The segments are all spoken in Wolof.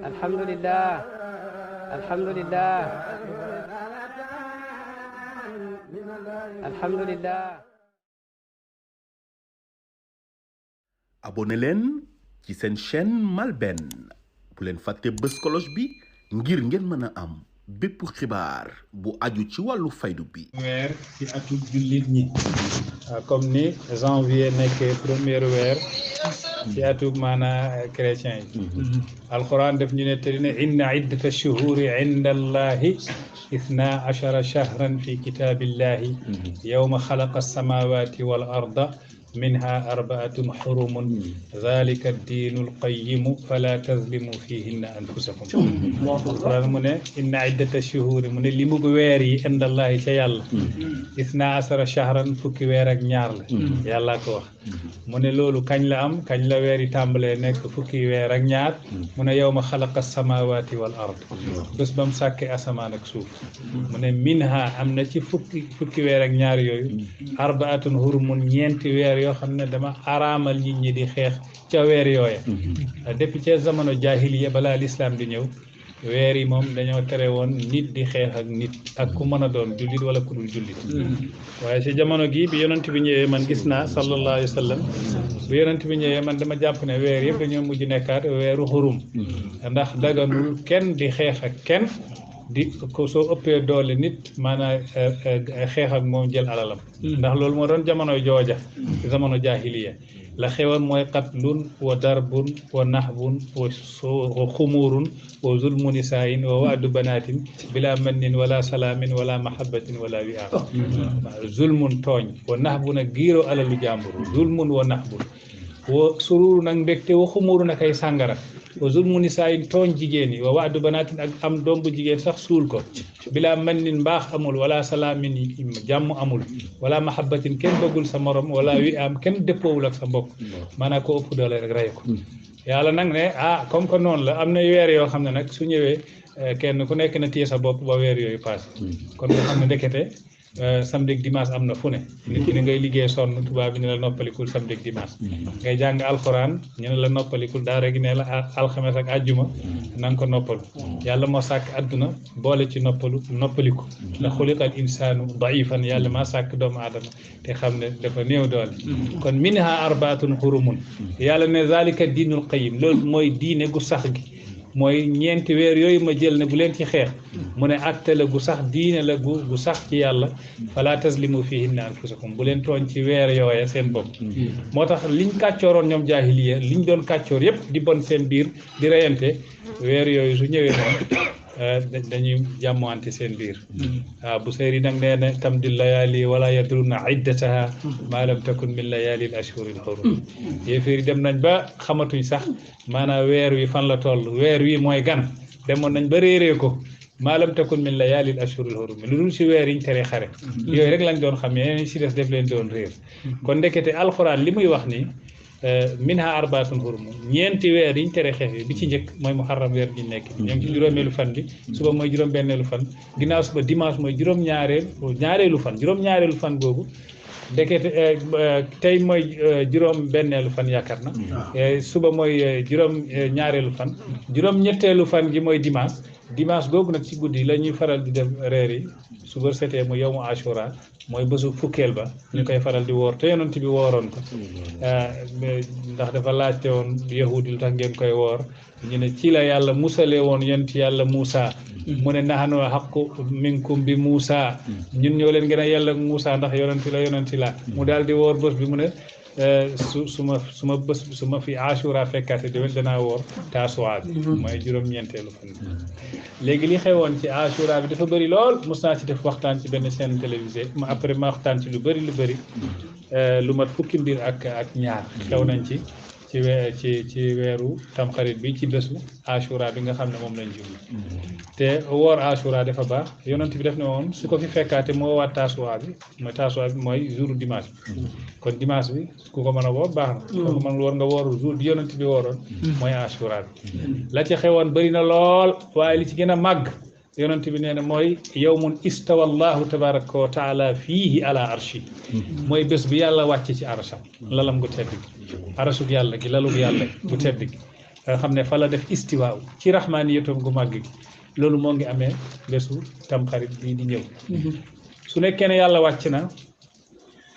alhamdulillah alhamdulillah alhamdulillah. abonné leen ci seen chaîne MALBN bu leen fàtte bës cloche bi ngir ngeen mën a am bépp xibaar bu aju ci wàllu faydu bi. weer ci atu jullit ñi comme ni janvier nekkee premier weer ci atu maanaa chrétien yi. alquran def ñu ne te ne inna iddata shuhuri inda allahi 12 shahran fi kitabillahi yawma xalaqa alsamawati wal arda منها 4 حرم ذلك الدين القيم فلا تظلموا فيهن أنفسكم. القرآن من إن عدة الشهور من اللي مغويري عند الله تعالى 12 شهرا فكي ويرك ñaar la yàlla ko wax mu ne loolu kañ la am kañ la weer yi tàmbalee nekk fukki weer ak ñaar mu ne yawma xalaqa samawati wal ard bés ba mu sàkkee asamaan ak suuf mu ne minha am na ci fukki weer ak ñaar yooyu 4 hurumun ñeenti weer yoo xam ne dama araamal nit ñi di xeex ca weer yooya depuis ca jamono jaahiliya balaa lislaam di ñëw weer yi moom dañoo tere woon nit di xeex ak nit ak ku mën a doon jullit wala ku dul jullit waaye si jamono gi bi yonent bi ñëwee man gis naa sallallahu alayhi wa sallam bu yonent bi ñëwee man dama jàpp ne weer yëpp dañoo mujj nekkaat weeru xurum ndax daganul kenn di xeex ak kenn di ko soo ëppee doole nit maanaam xeex ak moom jël alalam ndax loolu moo doon jamono jooja jamono jaahiliya la xewoon mooy qatlun wa darbun wa nahbun wa xumurun wa zulmu nisaayin wa waadu banaatin bila mannin wala salaamin wala mahabbatin wala wi'aam zulmun tooñ wa nahbun ak giiro alalu jàmbur zulmun wa nahbun wa sururu nag mbégte wa xumuru nag ay sàngara wa zulmu nisaayin tooñ jigéen yi wa waadu banaatin ak am doom bu jigéen sax suul ko bila mannin mbaax amul wala salaamin jàmm amul wala mahabbatin kenn bëggul sa morom wala wi am kenn dëppoowul ak sa mbokk maanaam ko ëpp doole rek rey ko yàlla nag ne comme que noonu la am na weer yoo xam ne nag su ñëwee kenn ku nekk na téye sa bopp ba weer yooyu passé kon nga xam ne ndekete samedi ak dimanche am na fu ne nit ki ne ngay liggéey sonn tubaab bi ne la noppalikul samedi ak dimanche ngay jàng alxuraan ñu ne la noppalikul daa rek ne la alxames ak àjjuma na nga ko noppalu yàlla moo sàkk àdduna boole ci noppaliku ndax xuliqal insaanu daifan yàlla maa sàkk doomu aadama te xam ne dafa néew doole kon minha 4 xurumun yàlla ne zalika diinul qayim loolu mooy diine gu sax gi mooy ñeenti weer yooyu ma jël ne bu leen ci xeex mu ne acte la gu sax diine la gu sax ci yàlla fala taslimu fihinna anfusakum bu leen tooñ ci weer yooya seen bopp moo tax liñ kàccooroon ñoom jaahiliya liñ doon kàccoor yëpp di bon seen biir di reyante weer yooyu su ñëwee moom dañuy jàmmante seen biir waaw bu seyri nag nee na tam di layaali wala yadruna iddataha ma lam takun min layaali al ashhuril hurum yéeféeri dem nañ ba xamatuñ sax maanaam weer wi fan la toll weer wi mooy gan demoon nañ ba réeree ko ma lam takun min layaali al ashhuril hurum lu dul si weer yiñ tere xare yooyu rek lañ doon xam yeneen si des def leen doon réer kon ndekete alxuraan li muy wax ni minha 4 hurum ñeenti weer yiñ tere xeex yi bi ci njëkk mooy muharram weer bi nekk ñoo ngi ci juróomeelu fan bi suba mooy juróom-benneelu fan ginnaaw suba dimanche mooy ñaareelu fan boobu ndekete tey mooy juróom-benneelu fan yaakaar na suba mooy ñaareelu fan juróom-ñetteelu fan gi mooy dimanche googu nag ci guddi la ñuy faral di def reer yi suba setee mu yawmu ashura mooy bésu fukkeel ba ñu koy faral di woor te yonent bi wooroon ko ndax dafa laajte woon yahudi lu tax ngeen koy woor ñu ne ci la yàlla musalee woon yonent yàlla Moussa mu ne nahnu haqqu minkum bi Moussa ñun ñoo leen gën a yàlla Moussa ndax yonent la mu daal di woor bés bi mu ne su ma fi ashura fekkaate déwén danaa woor taasuwaa bi mooy juróom-ñeenteelu fan léegi li xewoon ci ashura bi dafa bëri lool mos naa ci def waxtaan ci benn chaîne télévisée après ma waxtaan ci lu bëri lu mat fukki mbir ak ñaar xew nañ ci weeru tamxarit bi ci bésu ashura bi nga xam ne moom lañ jublu te woor ashura dafa baax yonent bi def ne woon su ko fi fekkaate moo waat taasuwaa bi mooy jour dimanche bi kon dimanche bi ku ko mën a woor baax na ku ko mën woor nga woor jour bi yonent bi wooroon mooy ashura bi la ci xewoon bëri na lool waaye li ci gën a màgg yonent bi nee na mooy yawmun istawa allahu tabaraka wa taala fiihi ala arshi mooy bés bi yàlla wàcc ci arsham lalam gu tedd gi arshug yàlla gi lalug yàlla gu tedd gi nga xam ne fa la def istiwaaw ci rahmaaniyatam gu màgg gi loolu moo ngi amee bésu tamxarit bii di ñëw su nekkee ne yàlla wàcc na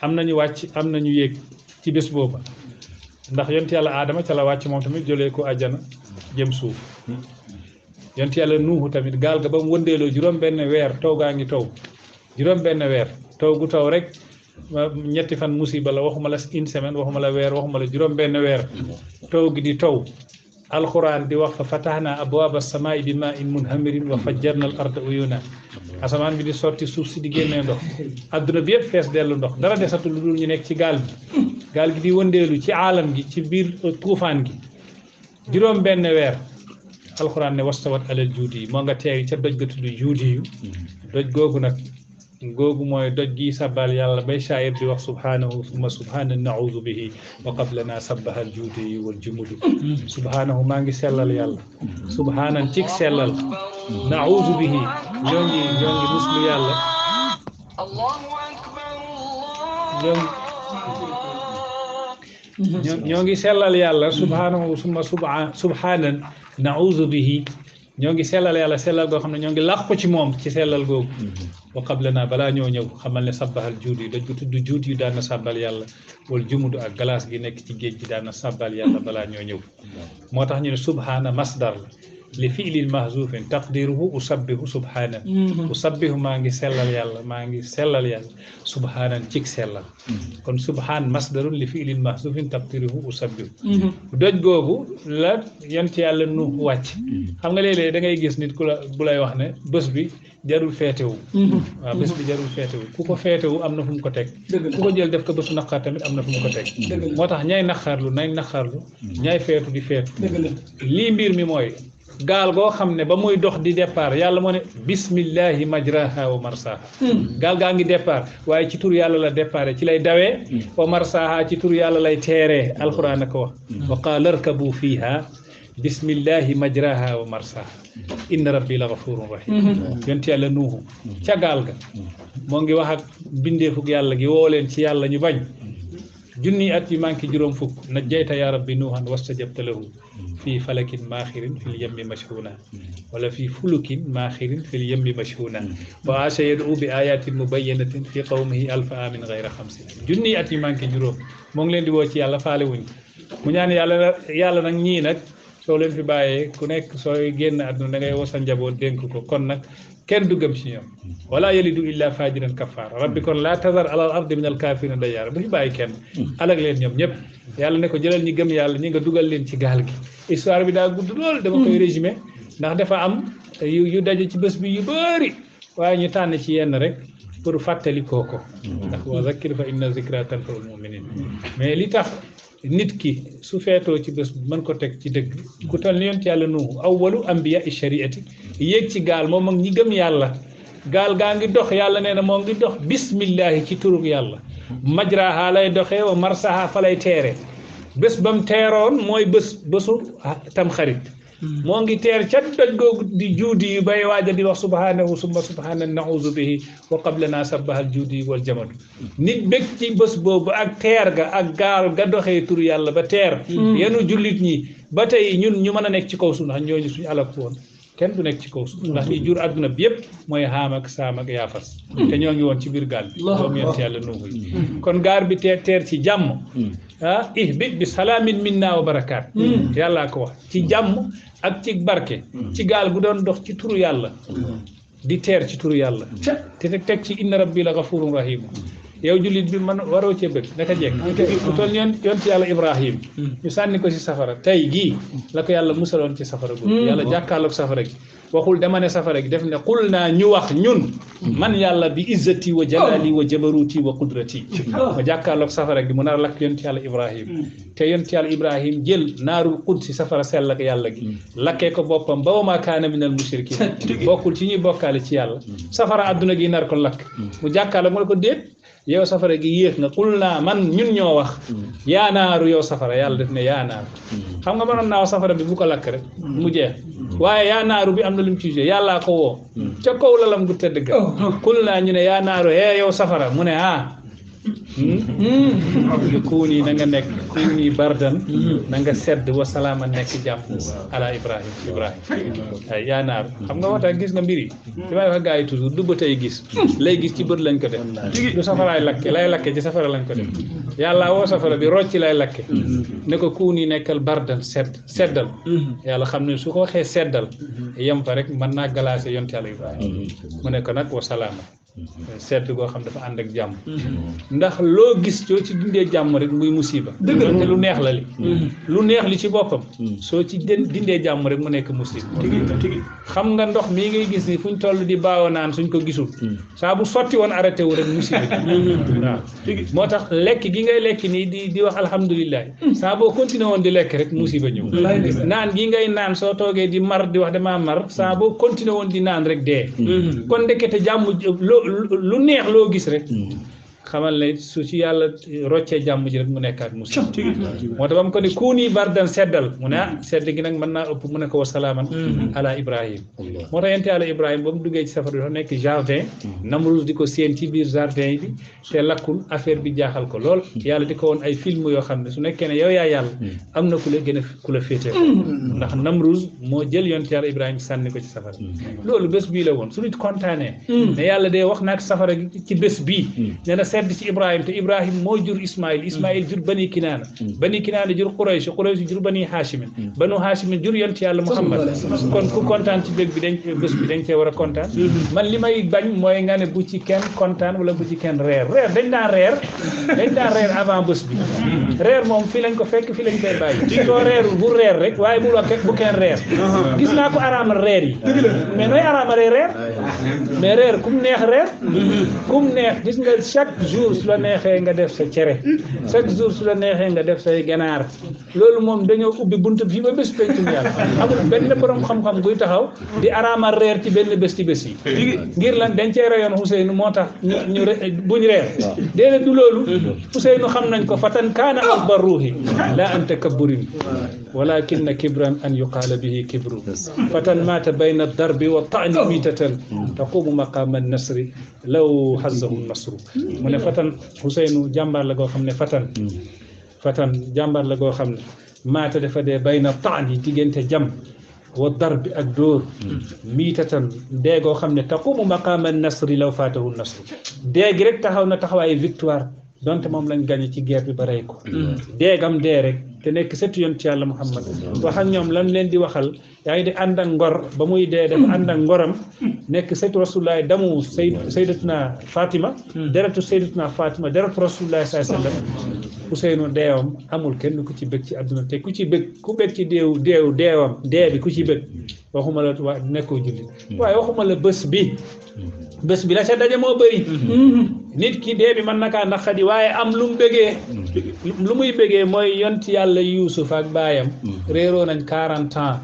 am nañu wàcc am nañu yéeg ci bés booba ndax yonent yàlla aadama ca la wàcc moom tamit jëlee ko àjjana jëm suuf yonent yàlla nuuhu tamit gaal ga ba mu wëndeeloo juróom benn weer taw gaa ngi taw juróom benn weer taw gu taw rek ñetti fan musiba la waxuma la une semaine waxuma la weer waxuma la juróom benn weer taw gi di taw alquran di wax fa fatahna abwaaba samaa'i bi maa'in munhamirin wa fajjarna al arda uyuna asamaan bi di sotti suuf si di génnee ndox adduna bi yëpp fees dellu ndox dara desatul lu dul ñu nekk ci gaal gi di wëndeelu ci aalam gi ci biir tuufaan gi juróom benn weer alxuraan ne wastawat alal juudi yi moo nga teew ca doj ga tudd juudi yu doj googu nag googu mooy doj gi sabbal yàlla bay shaayir di wax subhanahu summa subhana naudu bihi wa qablana sabbaha al juudi yi wal jumudu subhanahu maa ngi sellal yàlla subhanan cig sellal naudu bihi ñoo ngi muslu yàlla ñoo ngi sellal yàlla subhanahu summa subhanan naudu bihi ñoo ngi sellal yàlla sellal goo xam ne ñoo ngi làqu ci moom ci sellal googu wa qablana balaa ñoo ñëw xamal ne sabbahal juudi yi daj ko tudd juudi yu daan na sabbal yàlla wala jumudu ak glace gi nekk ci géej gi daan na sabbal yàlla balaa ñoo ñëw moo tax ñu ne subhana masdar la li fi'lin mahzufin taqdiruhu usabbihu subhana usabbihu maa ngi sellal yàlla subhanan cig sellal kon subhan masdarun li fi'lin mahzufin taqdiruhu usabbihu doj googu la yent yàlla nu wàcc xam nga léeg-léeg da ngay gis nit ku la bu lay wax ne bés bi jarul feetewu waaw bés bi jarul feetewu ku ko feetewu am na fu mu ko teg ku ko jël def ko bésu naqar tamit am na fu mu ko teg moo tax ñay naqarlu ñay feetu di feetu lii mbir mi mooy gaal goo xam ne ba muy dox di départ yàlla moo ne bismillahi majraha wa marsaha gaal gaa ngi départ waaye ci tur yàlla la départ ci lay dawee wa marsaha ci tur yàlla lay teeree alquran a ko wax wa qaala irkabu fiha bismillahi majraha wa marsaha inna rabbi la gafurun rahim yonent yàlla nuuhu ca gaal ga moo ngi wax ak bindeefug yàlla gi woo leen ci yàlla ñu bañ junni at yi manqué juróom fukk najjayta ya rabbi nuuhan wastajabta lahu fii falakin maaxirin fil yemmi mashhuna wala fii fulukin maaxirin fil yemmi mashhuna wa aasha yad'u bi ayatin mubayyinatin fi qawmihi alfa amin gayra xamsin junni at yi manqué juróom moo ngi leen di woo ci yàlla faale wuñ mu ñaan yàlla nag ñii nag soo leen fi bàyyee ku nekk sooy génn àdduna da ngay woo sa njaboot dénk ko kon nag kenn du gëm ci ñoom wala yalidu illa fajiran kafara rabbi kon laa tazar alal ardi min al kafirina dayyaara bu fi bàyyi kenn alag leen ñoom ñëpp yàlla ne ko jëlal ñi gëm yàlla ñi nga dugal leen ci gaal gi histoire bi daa gudd lool dama koy résumé ndax dafa am yu daje ci bés bi yu bëri waaye ñu tànn ci yenn rek pour fàttali kooko ndax wa zakkir fa inna zikra tanfa'ul mu'minin mais li tax nit ki su feetoo ci bés mën ko teg ci dëgg ku toll ni yonent yàlla nuuhu awwalu anbiya shariati yéeg ci gaal moom ak ñi gëm yàlla gaal gaa ngi dox yàlla nee na moo ngi dox bismillahi ci turug yàlla majraha lay doxee wa marsaha fa lay teere bés ba mu teeroon mooy bésu tamxarit moo ngi teer ca doj googu di juudi yu bay waaja di wax subhanahu summa subhana nauzu bihi wa qablana sabbahal juudi wal jamadu nit bég ci bés boobu ak teer ga ak gaal ga doxee tur yàlla ba teer yenu jullit ñi ba tey ñun ñu mën a nekk ci kaw suuf ndax ñooñu suñu alak woon kenn du nekk ci kaw suuf ndax ñi jur adduna bi yëpp mooy xaam ak saam ak yaafas te ñoo ngi woon ci biir gaal bi doomu yonent yàlla nuuhu yi kon gaar bi teer ci jàmm ihbit bi salaamin minna wa barakaat yàllaa ko wax ci jàmm ak ci barke ci gaal gu doon dox ci turu yàlla di teer ci turu yàlla te teg ci inna rabbi la gafurun rahim yow jullit bi man waroo cee bëgg naka jekk ku toll yonent yàlla ibrahim ñu sànni ko ci safara tey gii la ko yàlla musaloon ci safara googu yàlla jàkkaarloog safara gi waxul dama ne safara gi def ne qul naa ñu wax ñun man yàlla bi izzati wa jalali wa jabaruti wa qudrati ma jàkkaarloog safara gi mu nar lakk yonent yàlla ibrahim te yonent yàlla ibrahim jël naarul qudsi safara sell ak yàlla gi lakkee ko boppam ba wa maa kaana minal mushrikin bokkul ci ñuy bokkaale ci yàlla safara adduna gi nar ko lakk mu jàkkaarloog mu ne ko déet yow safara gi yéex nga qul naa man ñun ñoo wax yaa naaru yow safara yàlla def ne yaa naaru xam nga mënoon naa wax safara bi bu ko lakk rek mu jeex waaye yaa naaru bi am na lu mu ci jugee yàllaa ko woo ca kaw lalam gu tëdd ga qul naa ñu ne yaa naaru yow safara mu ne kuuni na nga nekk kuuni bardan na nga sedd wa salaama nekk jàmm ala Ibrahim ay yaa naaru xam nga waxtaan gis nga mbir yi ci may wax gaa yi toujours du ba tey gis lay gis ci bët lañ ko def du safaraay lakke lay lakke ci safara lañ ko def yàlla woo safara bi rocci lay lakke ne ko kuuni nekkal bardan seddal yàlla xam ne su ko waxee seddal yem fa rek mën naa galaase yonte yàlla Ibrahim mu ne ko nag wa salaama sedd goo xam dafa ànd ak jàmm ndax loo gis soo ci dindee jàmm rek muy musiba te lu neex la li lu neex li ci boppam soo ci dindee jàmm rek mu nekk musiba xam nga ndox mii ngay gis ni fuñ toll di baaw naan suñ ko gisul saa bu sotti woon arrêté wu rek musiba waaw moo tax lekk gi ngay lekk nii di wax alhamdulilah saa boo continué woon di lekk rek musiba ñëw naan gi ngay naan soo toogee di mar di wax damaa mar saa boo continué woon di naan rek dee kon ndekete jàmm lu neex loo gis rek xamal ne su ci yàlla roccee jàmm ji rek mu nekkaat musiba moo tax ba mu ko ne kuuni bardan seddal mu ne sedd gi nag mën naa ëpp mu ne ko wa salaaman ala Ibrahim moo tax yonent yàlla Ibrahim ba mu duggee ci safara dafa nekk jardin Namrud di ko séen ci biir jardin bi te lakkul affaire bi jaaxal ko lool yàlla di ko woon ay film yoo xam ne su nekkee ne yow yaa yàlla am na ku la gën a ku la féetee ndax Namrud moo jël yonent yàlla Ibrahim sànni ko ci safara loolu bés bii la woon su nit kontaanee ne yàlla dee wax naak safara gi ci bés bii nee na sedd ci Ibrahim te Ibrahim moo jur Ismaïl jur bani Kinaana jur Quraysh jur bani Haashimin banu Haashimin jur yonent yàlla Muhammad kon ku kontaan ci bés bi dañ cee war a kontaan man li may bañ mooy nga ne bu ci kenn kontaan wala bu ci kenn reer dañ daan reer avant bés bi reer moom fii lañ ko fekk fii lañ koy bàyyi soo reerul bu reer rek waaye bu kenn reer gis naa ko araamal reer yi mais nooy araamalee reer mais reer kum neex reer kum neex gis nga chaque jour su la neexee nga def sa cere chaque jour su la neexee nga def say ganaar loolu moom dañoo ubbi buntu bi ba bés pencum yàlla amul benn borom xam-xam buy taxaw di araamal reer ci benn bés ci bés yi ngir lan dañ cee reyoon Ousseynou moo tax ñu buñ reer déedéet du loolu Ousseynou xam nañ ko fatan kaana akbar ruuhi la an takabburin walakin kibran an yuqaala bihi kibru fatan maata bayna darbi wa ta'ni mitatan taqumu maqama nasri law hazzahu nasru mu ne fatan Ousseynou jàmbaar la goo xam ne fatan jàmbaar la goo xam ne maata dafa dee bayna ta'ni diggante jam wa darbi ak dóor miitatan dee goo xam ne taqumu maqama nasri law faatahu nasru dee gi rek taxaw na taxawaayu victoire donte moom lañ gagné ci guerre bi ba rey ko deegam dee rek te nekk sëtu yonent Yàlla Muhammad wax ak ñoom lan leen di waxal yaa ngi di ànd ak ngor ba muy dee dafa ànd ak ngoram nekk sëtu Rasulullah damu sayyidatuna Fatima deretu sayyidatuna Fatima deretu Rasulullah sallallahu alayhi wasallam Ousseynou deewam amul kenn ku ci bëgg ci àdduna te ku bëgg ci deewam dee bi ku ci bëgg waxuma la waa nekkoo julli waaye waxuma la bés bi la ca daje moo bëri nit ki dee bi mën na kaa naqadi waaye am lu mu bëggee lu muy bëggee mooy yont yàlla Yuusuf ak baayam réeroo nañ 40 ans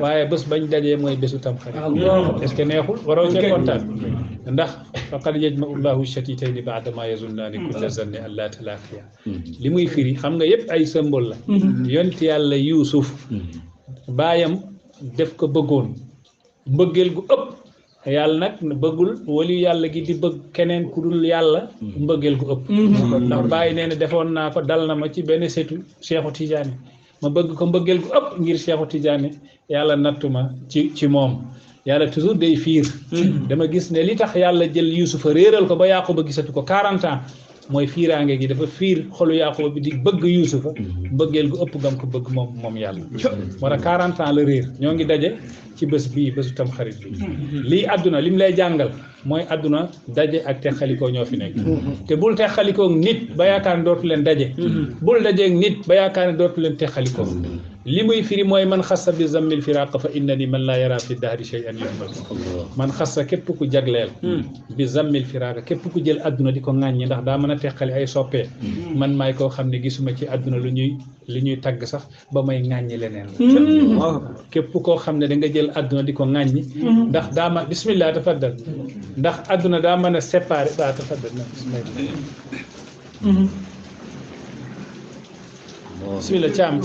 waaye bés bañ dajee mooy bésu Tamxarit est-ce que neexul waroo cee kontaan ndax faqad yajma'u llahu shatitayni ba'da ma yazunnaani kulla zanni an laa talaaqiya li muy firi xam nga yëpp ay symbole la yont yàlla Yuusuf baayam def ko bëggoon mbëggeel gu ëpp yàlla nag bëggul wali yàlla gi di bëgg keneen ku dul yàlla mbëggeel gu ëpp ndax bàyyi nee na defoon naa ko dal na ma ci benn setu Cheikhu Tidiane ma bëgg ko mbëggeel gu ëpp ngir Cheikhu Tidiane yàlla nattuma ci moom yàlla toujours day fiir dama gis ne li tax yàlla jël Yuusufa réeral ko ba Yaaquba gisatu ko 40 ans mooy fiiraange gi dafa fiir xolu Yaaquba bi di bëgg Yuusufa mbëggeel gu ëpp gam ko bëgg moom yàlla moo tax 40 ans la réer ñoo ngi daje ci bés bii bésu Tamxarit bi lii àdduna lim lay jàngal mooy àdduna daje ak teqalikoo ñoo fi nekk te bul teqalikoo nit ba yaakaar ne dootu leen daje bul dajeeg nit ba yaakaar ne dootu leen teqalikoo li muy firi mooy man xassa bi zammil firaq fa innani man laa yara fi dahri shay'an yuhmal man xassa képp ku jagleel bi zammil firaq képp ku jël àdduna di ko ŋàññi ndax daa mën a teqali ay soppee man maay koo xam ne gisuma ci àdduna lu ñuy li ñuy tagg sax ba may ŋàññi leneen képp koo xam ne da nga jël àdduna di ko ŋàññi ndax daa ma bismillah tafaddal ndax àdduna daa mën a séparé ba tafaddal na bismillah caam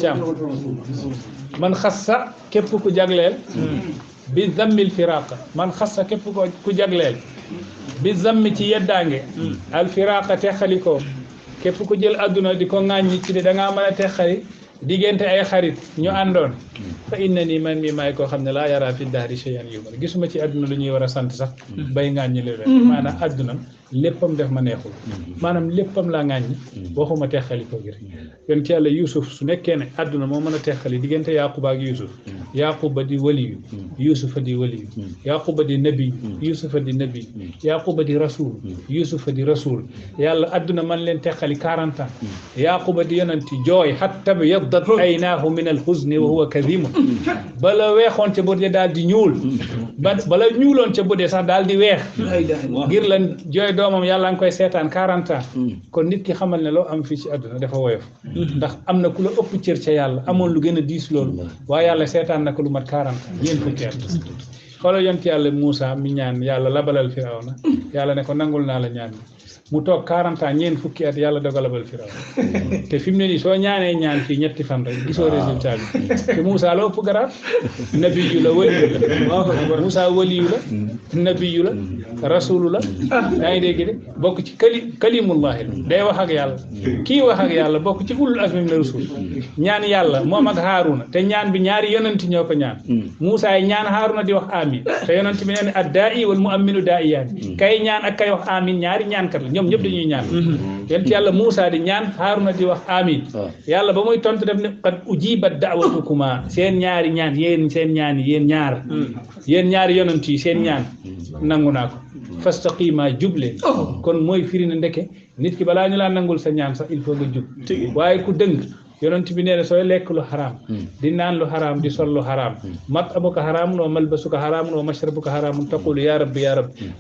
man xassa képp ku jagleel bi zammil firaqa man xassa képp ku jagleel bi zammi ci yeddaange al firaqa teqalikoo képp ku jël àdduna di ko ŋàññi ci de da ngaa mën a teqali diggante ay xarit ñu àndoon fa inna nii man mi maay koo xam ne laa yara fi dahri shay'an yumar gisuma ci àdduna lu ñuy war a sant sax bay ŋàññi leen maanaam àdduna léppam def ma neexul maanaam léppam laa ŋàññi waxuma teqali ko ngir yon ci yàlla Yuusuf su nekkee ne àdduna moo mën a teqali diggante Yaquba ak Yuusuf Yaquba di waliyu Yuusufa di waliyu Yaquba di nabi Yuusufa di nabi Yaquba di rasul Yuusufa di rasul yàlla àdduna man leen teqali 40 ans Yaquba di yonanti jooy hatta yaddat aynaahu min alhuzni wa huwa kadhimun bala weexoon ca bët ya daal di ñuul bala ñuuloon ca bët ya sax daal di weex ngir lan jooy doomam yàlla nga koy seetaan 40 ans kon nit ki xamal ne loo am fii ci àdduna dafa woyof ndax am na ku la ëpp cër ca yàlla amoon lu gën a diis loolu waaye yàlla seetaan na ko lu mat 40 ans ñeent fukki at xoolal yonent yàlla Moussa mi ñaan yàlla labalal Firawna yàlla ne ko nangul naa la ñaan mu toog 40 ans ñeent fukki at yàlla dogalabal Firawna te fi mu ne nii soo ñaanee ñaan fii ñetti fan rek gisoo résultat bi te Moussa la ëpp garaat nabiyu la waliyu la Moussa waliyu la nabiyu la rasulu la yaa ngi dégg de bokk ci kalimullahi la day wax ak yàlla kii wax ak yàlla bokk ci ulul azmi mina rusul ñaan yàlla moom ak Haaruna te ñaan bi ñaari yonent ñoo ko ñaan Moussa yi ñaan Haaruna di wax amin te yonent bi nee ne ad daa'i wal mu'minu daa'iyaan kay ñaan ak kay wax amin ñaari ñaankat la ñoom ñëpp dañuy ñaan yonent yàlla Moussa di ñaan Haaruna di wax amin yàlla ba muy tontu def ne qad ujibat da'watukuma seen ñaari ñaan yéen seen ñaan yi yéen ñaari yonent yi seen ñaan nangu naa ko fastaqima juble kon mooy firi na ndeke nit ki balaa ñu laa nangul sa ñaan sax il faut nga jub waaye ku dëng yonent bi nee na sooy lekk lu xaraam di naan lu xaraam di sol lu xaraam mat'amuka xaraamun wa malbasuka xaraamun wa mashrabuka xaraamun taqulu ya rabbi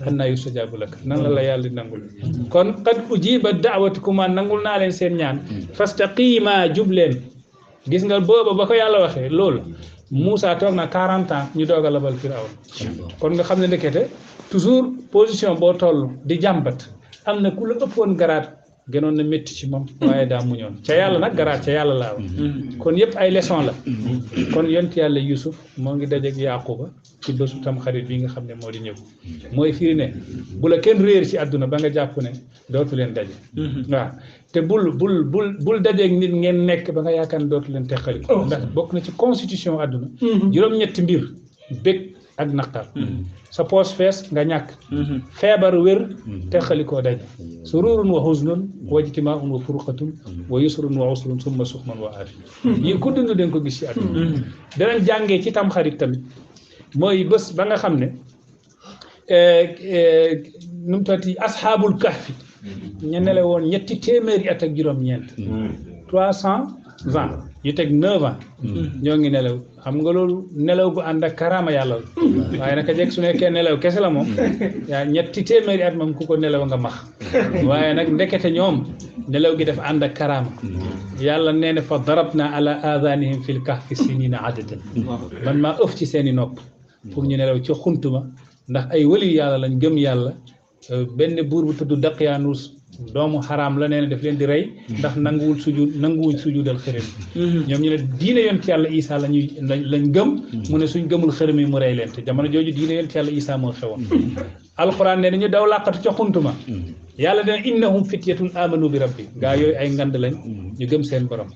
annaa yustajabu lak nan la yàlla di nangul kon qad ujiba da'watukuma nangul naa leen seen ñaan fastaqima jub leen gis nga booba ba ko yàlla waxee loolu Moussa toog na 40 ans ñu doog a labal Firawna kon nga xam ne ndekete toujours position boo toll di jàmbat am na ku la ëppoon garaat gënoon na métti ci moom waaye daa muñoon ca yàlla nag garaat ca yàlla laa wax kon yëpp ay leçon la kon yonent yàlla Yusuf moo ngi dajeeg Yaquba ci bésu tam xarit bi nga xam ne moo di ñëw mooy firi ne bu la kenn réer ci àdduna ba nga jàpp ne dootu leen daje waaw te bul dajeeg nit ngeen nekk ba nga yaakaar ne dootu leen teqali ndax bokk na ci constitution àdduna juróom-ñetti mbir bég ak naqar sa poos fees nga ñàkk feebar wér teqalikoo daje sururun wa huznun wa ijtimaa'un wa furqatun wa yusrun wa usrun summa suxman wa aafi yi ku dund dañ ko gis ci àdduna danañ jàngee ci tam xarit tamit mooy bés ba nga xam ne nu mu tati asxaabul kahfi ñu nele woon ñetti téeméeri at ak juróom-ñeent 320 yu teg 9 ans ñoo ngi nelaw xam nga loolu nelaw gu ànd ak karaama yàlla la waaye naka jekk su nekkee nelaw kese la moom yaa ñetti téeméeri at moom ku ko nelaw nga max waaye nag ndekete ñoom nelaw gi dafa ànd ak karaama yàlla nee na fa darabna ala adanihim fil kahfi sinina adadan man maa ëf ci seeni nopp pour ñu nelaw ci xuntuma ndax ay wali yàlla lañ gëm yàlla benn buur bu tudd Daqyaanus doomu xaraam la nee na daf leen di rey ndax nanguwuñ sujudal xërëm ñoom ñu ne diine yoon ci yàlla Isa lañ gëm mu ne suñ gëmul xërëm yi mu rey leen te jamono jooju diine yoon ci yàlla Isa moo xewoon alquran ne ñu daw làqatu ca xuntuma yàlla dana innahum fityatun amanu bi rabbi gaa yooyu ay ngand lañ ñu gëm seen borom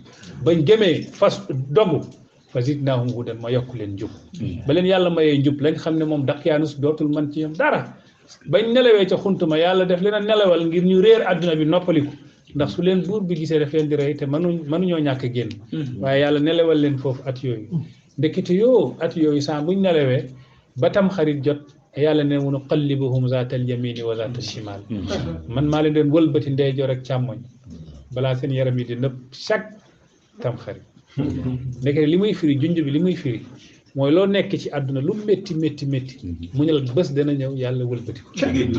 bañ gëmee fas dogu fa zidnaahum hudan ma yokk leen njub ba leen yàlla mayee njub lañ xam ne moom Daqyaanus dootul man ci ñoom dara bañ nelawee ca xuntuma yàlla def leen a nelawal ngir ñu réer adduna bi noppaliku ndax su leen buur bi gisee daf leen di rey te mënuñoo ñàkk génn waaye yàlla nelawal leen foofu at yooyu ndekete yoo at yooyu saa buñ nelawee ba tam xarit jot yàlla ne mu nuqallibuhum zaatal yamini wa zaatal shimal man maa leen doon wëlbati ndeyjoor ak càmmoñ balaa seen yaram yi di nëpp chaque tam xarit ndekete li muy firi junj bi li muy firi mooy loo nekk ci àdduna lu métti métti métti muñal bés dana ñëw yàlla wëlbati ko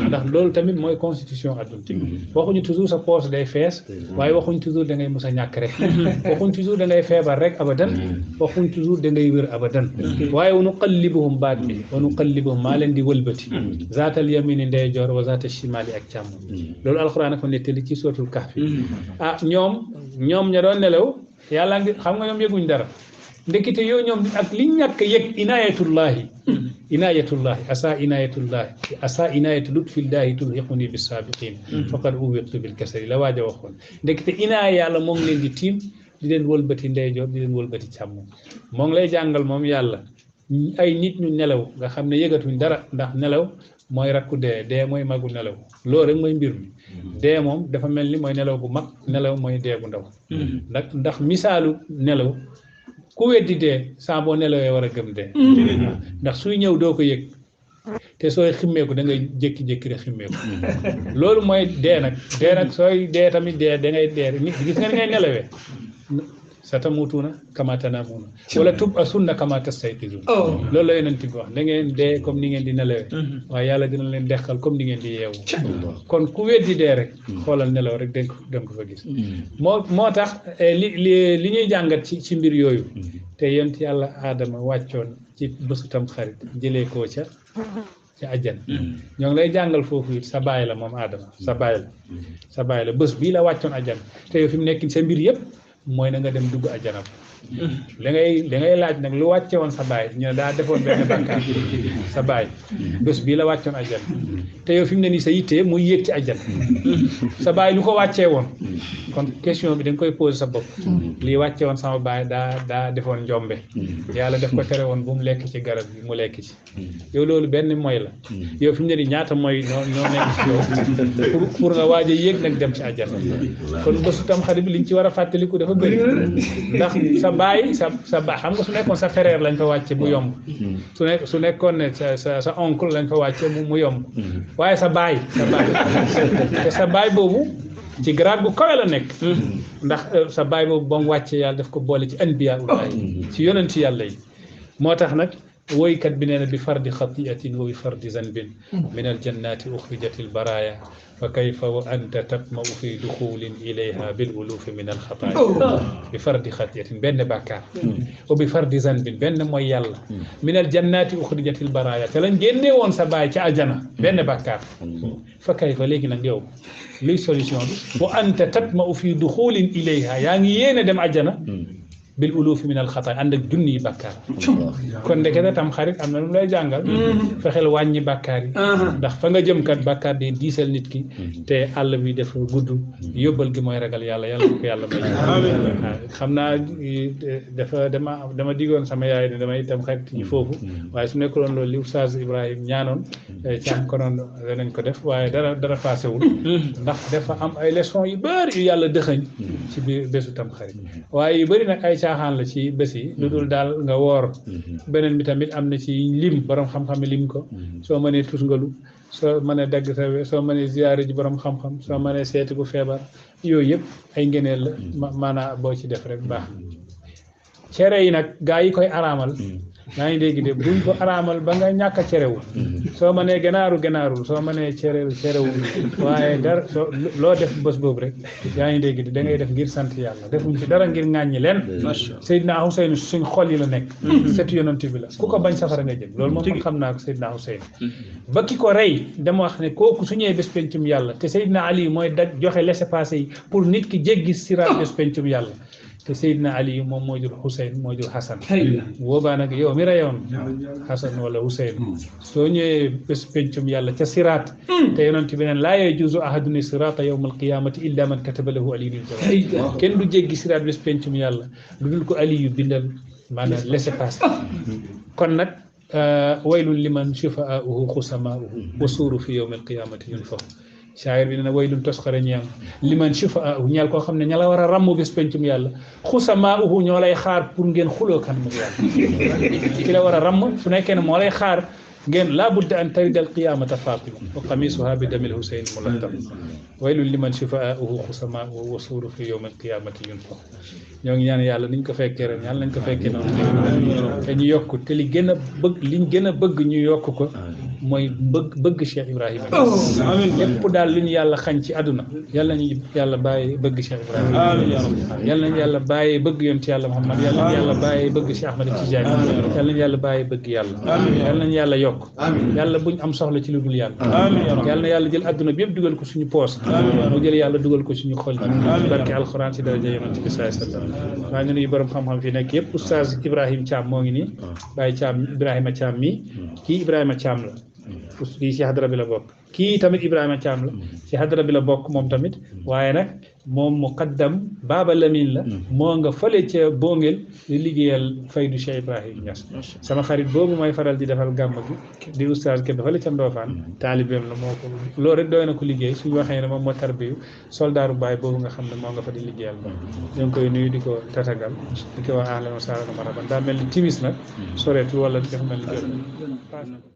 ndax loolu tamit mooy constitution àdduna waxuñu toujours sa poche day fees waaye waxuñ toujours da ngay mos a ñàkk rek waxuñ toujours da ngay feebar rek abadan waxuñ toujours da ngay wér abadan waaye wa nuqallibuhum baat bi wa nuqallibuhum maa leen di wëlbati zaatal yamini ndeyjoor wa zaatal shimaali ak càmmoñ loolu alxuraan ko nettali ci suratul kahfi ah ñoom ña doon nelaw yàlla ngi xam nga ñoom yëguñ dara ndekete yow ñoom ak li ñàkk yëg inayatullahi asa inayatu lutfillahi tulhiquni bisaabiqin faqad uwiqtu bil kasari la waaja waxoon ndekete inaaya yàlla moo ngi leen di tiim di leen wëlbati ndeyjoor di leen wëlbati càmmoñ moo ngi lay jàngal moom yàlla ay nit ñu nelaw nga xam ne yëgatuñ dara ndax nelaw mooy rakku dee mooy magu nelaw loolu rek mooy mbir mi dee moom dafa mel ni mooy nelaw bu mag nelaw mooy dee bu ndaw ndax misaalu nelaw ku weddi dee saa boo nelawee war a gëm dee ndax suy ñëw doo ko yëg te sooy ximmeeku da ngay jékki-jékki rek ximmeeku loolu mooy dee nag sooy dee tamit dee da ngay dee nit gis nga ni ngay nelawee satamutuuna kama tanaamuuna wala tub'asuuna kama tastayqizuun loolu la yonent bi wax da ngeen dee comme ni ngeen di nelawee waaye yàlla dina leen dekkal comme ni ngeen di yeewu kon ku weddi dee rek xoolal nelaw rek danga ko fa gis moo tax li ñuy jàngat ci mbir yooyu te yonent yàlla aadama wàccoon ci bésu tam xarit jëlee koo ca àjjan ñoo ngi lay jàngal foofu it sa baay la moom aadama sa baay la bés bii la wàccoon àjjan te yow fi mu nekk sa mbir yëpp mooy na nga dem dugg àjjana da ngay laaj nag lu wàcce woon sa baay ñu ne daa defoon benn bàkkaar sa baay bés bii la wàccoon àjjana te yow fi mu ne nii sa yittee muy yéeg ci àjjana sa baay lu ko wàccee woon kon question bi da nga koy posé sa bopp lii wàcce woon sama baay daa defoon njombe yàlla def ko tere woon bu mu lekk ci garab bi mu lekk ci yow loolu benn mooy la yow fi mu ne nii ñaata mooy ñoo nekk ci yow pour nga waaj a yéeg nag dem ci àjjana kon bésu tam xarit bi liñ ci war a fàttaliku dafa bëri ndax sa baay sa baay xam nga su nekkoon sa frère lañ fa wàcce mu yomb su nekkoon ne sa oncle lañ fa wàcce mu yomb waaye sa baay te sa baay boobu ci grade bu kawe la nekk ndax sa baay boobu ba mu wàcce yàlla daf ko boole ci anbiya ulaay ci yonent yàlla yi moo tax nag woykat bi nee na bi fardi xatiatin wa bi fardi zanbin min al jannati uxrijat al baraya fa kayfa wa anta tatma'u fi duxulin ilayha bil ulufi min al xataaya bi fardi xatiatin benn bàkkaar wa bi fardi zanbin benn mooy yàlla min al jannati uxrijat al baraya te lañ génnee woon sa baay ci àjjana benn bàkkaar fa kayfa léegi nag yow luy solution bi wa anta tatma'u fi duxulin ilayha yaa ngi yéene dem àjjana bil ulufi min al xataay ànd ak junni yi bàkkaar kon ndekete tam xarit am na lu lay jàngal fexeel wàññi bàkkaar yi ndax fa nga jëm kat bàkkaar di diisal nit ki te àll bi dafa gudd yóbbal gi mooy ragal yàlla yàlla ko yàlla may xam naa dama digoon sama yaay ne damay tam xarit yi foofu waaye su nekkuloon loolu li Oustaz Ibrahim ñaanoon cam konoon danañ ko def waaye dara paasewul ndax dafa am ay leçons yu bëri yu yàlla dëxëñ ci biir bésu tam xarit waaye yu bëri nag ay caaxaan la ci bés yi lu dul daal nga woor beneen bi tamit am na ci lim borom xam-xam lim ko soo mënee tusngalu soo mënee dagg sa soo mënee ziyaare ji borom xam-xam soo mënee seeti ku feebar yooyu yëpp ay ngeneel la maanaam boo ci def rek baax cere yi nag gaa yi koy araamal yaa ngi dégg de buñ ko araamal ba nga ñàkk a cerewul soo mënee ganaarul soo mënee cerewul waaye dara soo loo def bés boobu rek yaa ngi dégg de da ngay def ngir sant yàlla defuñ ci dara ngir ŋàññi leen Seydina Huseyn suñ xol yi la nekk setu yonent bi la ku ko bañ safara nga jëm loolu moom man xam naa ko Seydina Huseyn ba ki ko rey dama wax ne kooku su ñëwee bés pencum yàlla te Seydina Ali mooy joxe laissez-passer yi pour nit ki jéggi siraat bés pencum yàlla te Seydina Ali moom moo jur Hussein moo jur Hassan boobaa nag yow mi rayoon Hassan wala Hussein soo ñëwee bés pencum yàlla ca siraat te yonent bi neen laa yajuuzu ahadun siraata yawma alqiyamati illa man kataba lahu aliyul jawaab kenn du jéggi siraat bés pencum yàlla lu dul ko Ali yu bindal maanaam laissez-passer kon nag waylun liman shufaa'uhu xusamaa'uhu wa suuru fi yawmi alqiyamati yunfaxu shaayir bi ne waylun tosxare ñeem liman shufa'ahu ñeel koo xam ne ña la war a ràmm bés pencum yàlla xusamaahu ñoo lay xaar pour ngeen xuloo kan mu yàlla ki la war a ràmm su nekkee ne moo lay xaar ngeen laa budda an tarida al qiyamata fatima wa qamisuha bi damil husayn mulattam waylun liman shifaa'uhu xusama wa suuru fi yawm al qiyamati yunfa ñoo ngi ñaan yàlla niñ ko fekkee ren yàlla nañ ko fekkee noonu te ñu yokk te li gën a bëgg liñ gën a bëgg ñu yokk ko mooy bëgg Cheikh Ibrahima lépp daal lu ñu yàlla xañ ci àdduna yàlla nañu yàlla bàyyi bëgg Cheikh Ibrahima yàlla nañu yàlla bàyyi bëgg yonent yàlla Muhammad yàlla nañu yàlla bàyyi bëgg Cheikh Ahmad Tidiane yàlla nañu yàlla bàyyi bëgg yàlla yàlla nañu yàlla yokk yàlla buñ am soxla ci lu dul yàlla yàlla na yàlla jël àdduna bi yëpp dugal ko suñu poos mu jël yàlla dugal ko suñu xol yi barke alxuraan ci daraja yonent bi sallallahu alayhi wasallam maa ngi nuyu borom xam-xam fi nekk yëpp oustaz Ibrahima Thiam moo ngi nii Baye Thiam Ibrahima Thiam mi kii Ibrahima Thiam la kii ci hadara bi la bokk kii tamit Ibrahima Thiam la ci hadara bi la bokk moom tamit waaye nag moom muqaddam Baba Lamine la moo nga fële ca Bongel di liggéeyal Faydu Cheikh Ibrahima Niass sama xarit boobu may faral di defal gàmm gi di oustaz Kébé fële ca Ndofane taalibeem la moo ko loolu rek doy na ko liggéey suñu waxee ne moom moo tarbiyu soldaaru baay boobu nga xam ne moo nga fa di liggéeyal moom ñu ngi koy nuyu di ko tatagal di ko wax ahlan wa sahlan marhaban daa mel ni timis nag soreetul wala dafa mel ni